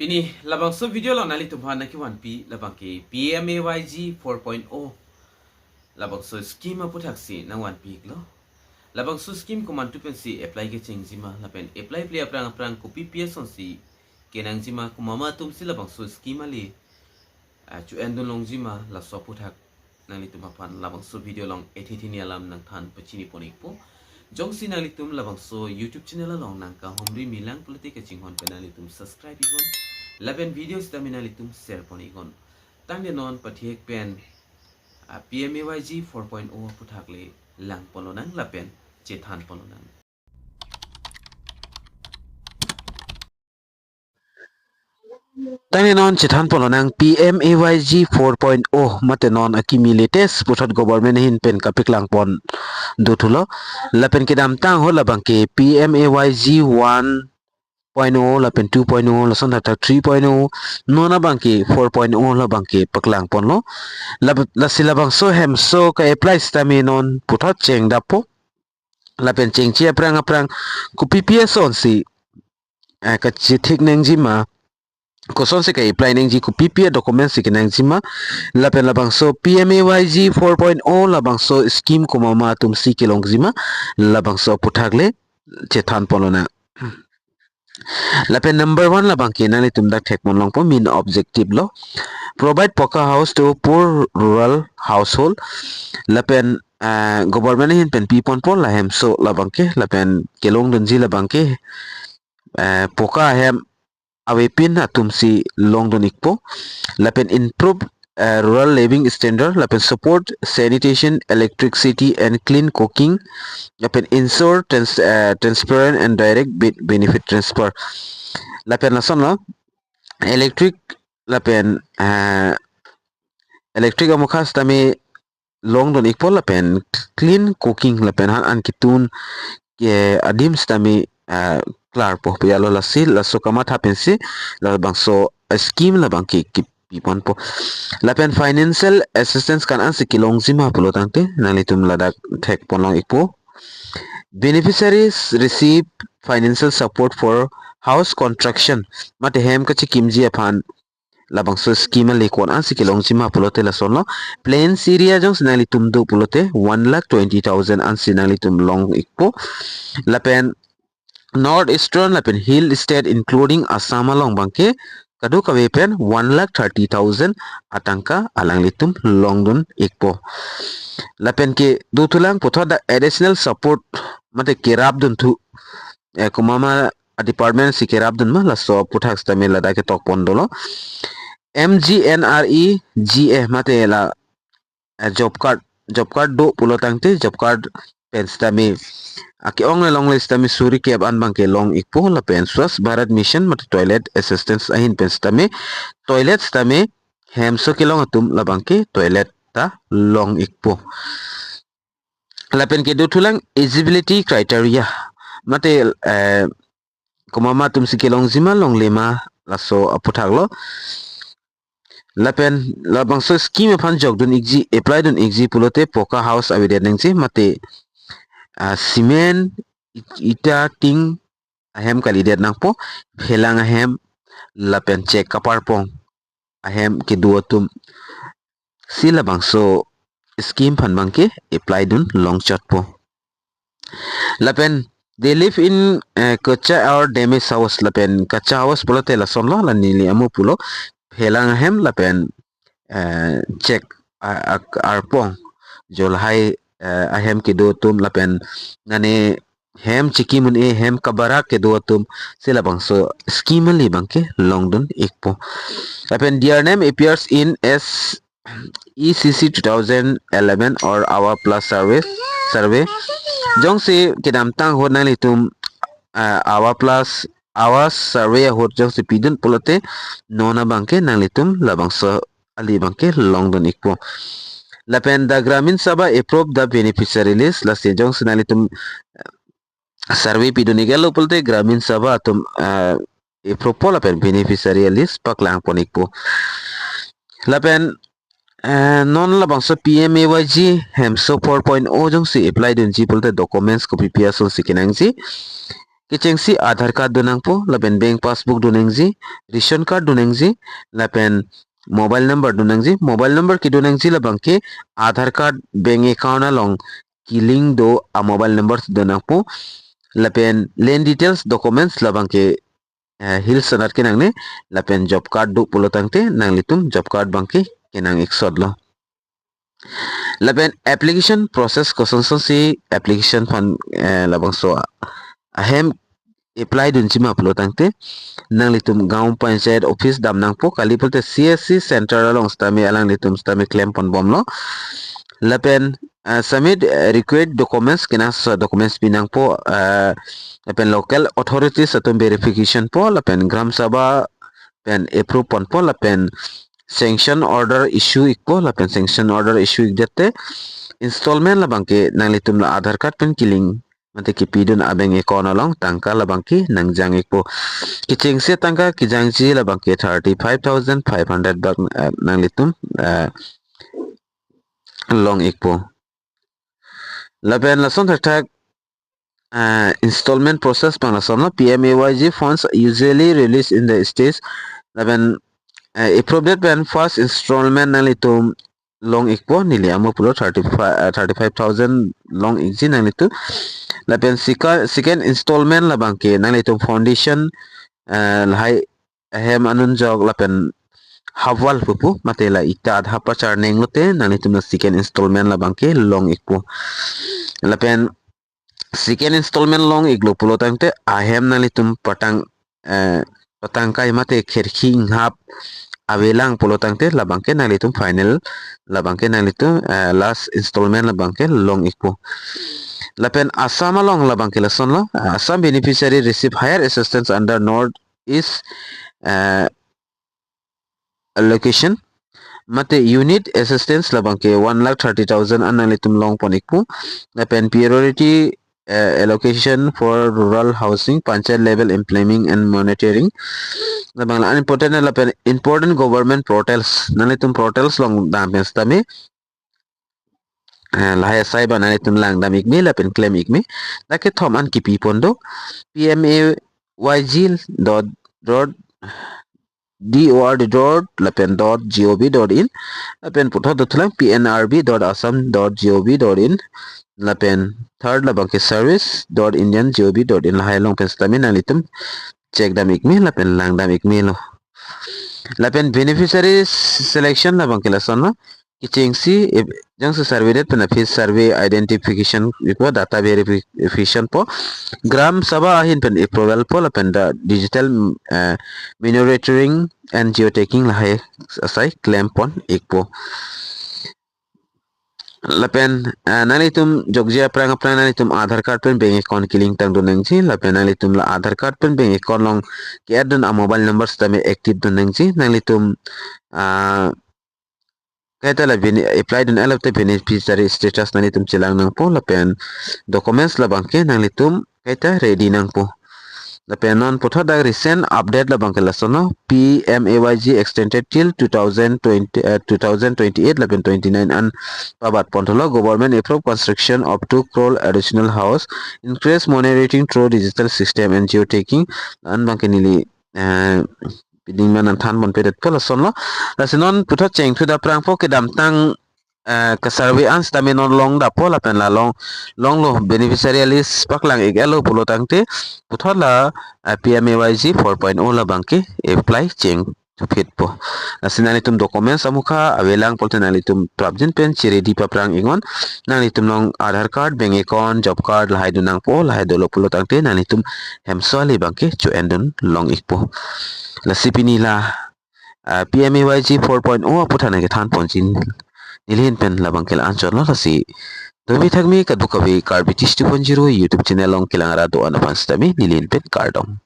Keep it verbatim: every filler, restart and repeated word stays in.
Pini labangso video along nanglitum aphan nangkevanpi labang ke P M A Y G four point oh. Labangso scheme aputhaksi nangvanpi iklo. Labangso scheme komantu pensi apply kechengjima lapen apply ple aphrang aphrang kopipi asonsi kenangjima, komat atumsi labangso scheme ale, ah, chu-endun longjima, laso aputhak nanglitum aphan labangso video along ethe thini alam nangthan pachini pon ikpo. Jongsi nanglitum labangso YouTube channel along nangkahumri milang pulote kachinghon pen nanglitum subscribe iknon. Lapen video sitame nanglitum share pon iknon. Tangte non pathek pen, ah, P M A Y G four point oh aputhak le lang pon lonang lapen chethan pon lonang. Tangte non chethan pon lonang P M A Y G four point oh mate non akimi latest puthot government ahin pen kapaklang pon dothulo. Lapen kedamtang ahut labang ke P M A Y G one point oh lapen two point oh, lason thakthak three point oh, non abang ke four point oh labang ke paklang ponlo. Lab-, lasi labangso hemso ka-apply sitame non puthot chengdappo. Lapen chengche aphrang aphrang kopipi asonsi, eh, kachethik nangjima, kosonsi ka-apply nangji, kopipi a-document si kenangjima, lapen labangso P M A Y G four point oh labangso scheme komat atumsi kelongjima, labangso aputhak le chethan pon lonang. Lapen number one labang ke nanglitum dak thek pon longpo, main objective lo. Provide pakka house to poor rural household. Lapen, ah, government ahin pen pi ponpo la hemso labang ke, lapen kelongdunji labang ke, eh, pakka ahem avepin atumsi longdun ikpo. Lapen improve, eh, rural living standard, lapen support sanitation, electricity and clean cooking, lapen ensure trans-, eh, transparent and direct be-, benefit transfer. Lapen lasonlo, electric lapen, eh, electric amokha sitame longdun ikpo lapen clean cooking lapen han an ketun ke adim sitame, ah, klarpo. Pi alo lasi laso kamatha pensi labangso scheme labang ke kipi ponpo. Lapen financial assistance ko-an ansi kelongjima pulo tangte nanglitum ladak thek pon long ikpo. Beneficiaries receive financial support for house construction. Mate hem kachekimji aphan labangso scheme ale ko-an ansi kelongjima pulote lasonlo. Plains area jongsi nanglitum do pulote one lakh twenty thousand ansi nanglitum long ikpo. Lapen North Eastern lapen Hill State including Assam along abang ke kadokave pen one lakh thirty thousand atangka alanglitum longdun ikpo. Lapen ke dothulang puthot dak additional support mate kerapdunthu, eh, komat ma a-department si kerapdun ma, laso aputhak sitame ladak ketok pon dolo. M G N R E G A mate la, eh, job card, job card do pulo tangte job card pen sitame ake-ong le longle sitame suri kep an abang ke long ikpo, lapen Swachh Bharat Mission mate toilet assistance ahin pen sitame toilet sitame hemso kelong atum labang ke toilet ta long ikpo. Lapen ke dothulang eligibility criteria mate, eh, komat ma atumsi kelongjima longlema laso aputhak lo. Lapen labangso scheme aphan jokdun ikji, apply dun ikji pulote pakka house avedet nangji mate, ah, cement, it-, ita, tin ahem kalidet nangpo, phelang ahem lapen chek kaparpong ahem kedo atumsi labangso scheme aphan abang ke apply dun longchotpo. Lapen they live in, eh, kacha or damaged house, lapen kacha house pulote lasonlo, la neli amo pulo, phelang ahem lapen, eh, chek a-, a-, arpong, jolhai, eh, ahem kedo atum lapen nane hem chikim un-e, hem kabarak kedo atumsi labangso scheme ale abang ke longdun ikpo. Lapen their name appears in as E C C two thousand eleven or Awas Plus survey, survey. Jongsi kedamtang ahut nanglitum, ah, Awas Plus, Awas survey ahut jongsi pidun pulote non abang ke nanglitum labangso ale abang ke longdun ikpo. Lapen the Gramin Sabha approve the beneficiary list, lasi jongsi nanglitum, ah, survey pidun ik-etlo pulote Gramin Sabha atum, ah, approve po lapen beneficiary list paklang pon ikpo. Lapen, eh, non labangso P M A Y G hemso four point oh jongsi apply dunji pulote documents kopipi asonsi kenangji. Kechengsi Aadhaar card donangpo, lapen bank passbook donangji, ration card donangji, lapen mobile number donangji. Mobile number kedonangji labangke Aadhaar card bank account along kelink do a mobile number donangpo. Lapen land details, documents labangke, eh, Hill Standard kenangne, lapen job card do pulo tangte nanglitum job card abangke kenang-ik sotlo. Lapen application process kosonsi application aphan, eh, labangso ahem apply dunji ma pulo tangte nanglitum Gaon Panchayat office damnangpo, kali pulote C S C center along sitame alanglitum sitame klem ponbomlo. Lapen, eh, submit, eh, required documents, kenangsot documents pinangpo, eh, lapen local authorities atum verification po, lapen Gram Sabha pen approve ponpo, lapen sanction order issue-ikpo, lapen sanction order issue-ik det te installment labangke nanglitum la Aadhaar card pen kelink mate kepidun a bank account along tangka labangke nangjang-ikpo. Kechengsi tangka kejangji labangke thirty-five thousand five hundred bak, eh, nanglitum, eh, long-ikpo. Lapen lason thakthak, eh, installment process abang lasonlo. P M A Y G funds usually released in the stage. Lapen, eh, approved pen first installment nanglitum long-ikpo, neli amo pulo thirty-five, eh, thirty-five thousand long-ikji nanglitum. Lapen sika-, second installment labangke nanglitum foundation, eh, lahai ahem anunjok lapen half wall pupu, mate la ita adha pacharneng lote nanglitum la second installment labangke long-ikpo. Lapen second installment long-iklo pulo tangte ahem nanglitum patang, eh, patang kai mate kherki inghap avelang pulo tangte labangke nanglitum final, labangke nanglitum, eh, last installment labangke long-ikpo. Lapen Assam along labangke lasonlo, Assam beneficiary receive higher assistance under North East, eh, allocation mate unit assistance labangke one lakh thirty thousand an nanglitum long pon-ikpo. Lapen priority, eh, allocation for rural housing, panchayat level implementing and monitoring. Labang la important, lapen important government portals, nanglitum portals along dam pen sitame, eh, lahai asai abang nanglitum langdam-ik me lapen klem-ik me. Dak kethom an kipi pon do, P M A Y G dot, dot D O R D dot lapen dot G O V dot in, lapen puthot dothulang P N R B dot assam dot G O V dot in, lapen third labangke service dot indian G O V dot in, lahai along pen sitame nanglitum check dam-ik me lapen langdam-ik melo. Lapen beneficiary selection labangke lasonlo. Kechengsi, eh, jongsi survey det pen aphi survey identification po, data verification po, Gram Sabha ahin pen approval po, lapen the digital, eh, monitoring and geotagging lahai asai klem pon-ikpo. Lapen, eh, nanglitum jokji aphrang aphrang nanglitum Aadhaar card pen bank account kelink tang dun nangji, lapen nanglitum la Aadhaar card pen bank account along ke-add dun a mobile number sitame active dun nangji. Nanglitum, ah, kaita la bene-, apply dun alap te beneficiary status nanglitum chelang nangpo, lapen documents labangke nanglitum kaita ready nangpo. Lapen non puthot dak recent update labangke lasonlo, P M A Y G extended till two thousand twenty, eh, two thousand twenty-eight lapen twenty-nine an pabat pontholo. Government approve construction of two crore additional house, increase monitoring through digital system and geotagging, an abangke neli, eh, piding man an than ponpe detpo lasonlo. Lasi non puthot chengthu dak aphrang po kedamtang, eh, ke-survey an sitame non long dapo lapen la long, longlo, beneficiary list paklang-ik-etlo pulo tangte puthot la, eh, P M A Y G four point oh labangke apply chengthuphitpo. Lasi nanglitum documents amukha avelang pulote nanglitum prapjin pen cheready paphrang-ik non. Nanglitum along Aadhaar card, bank account, job card lahai dun nangpo, lahai dolo pulo tangte nanglitum hemso ali abangke cho-en dun long-ikpo. Lasi pini la, ah, P M A Y G four point oh aputhak nangkethan ponji, neli ahin pen labangke la-anchotlo. Lasi domi thakmi kadokave Karbi Tish two point zero YouTube channel along kelang ra do-an aphan sitame neli ahin pen kardom.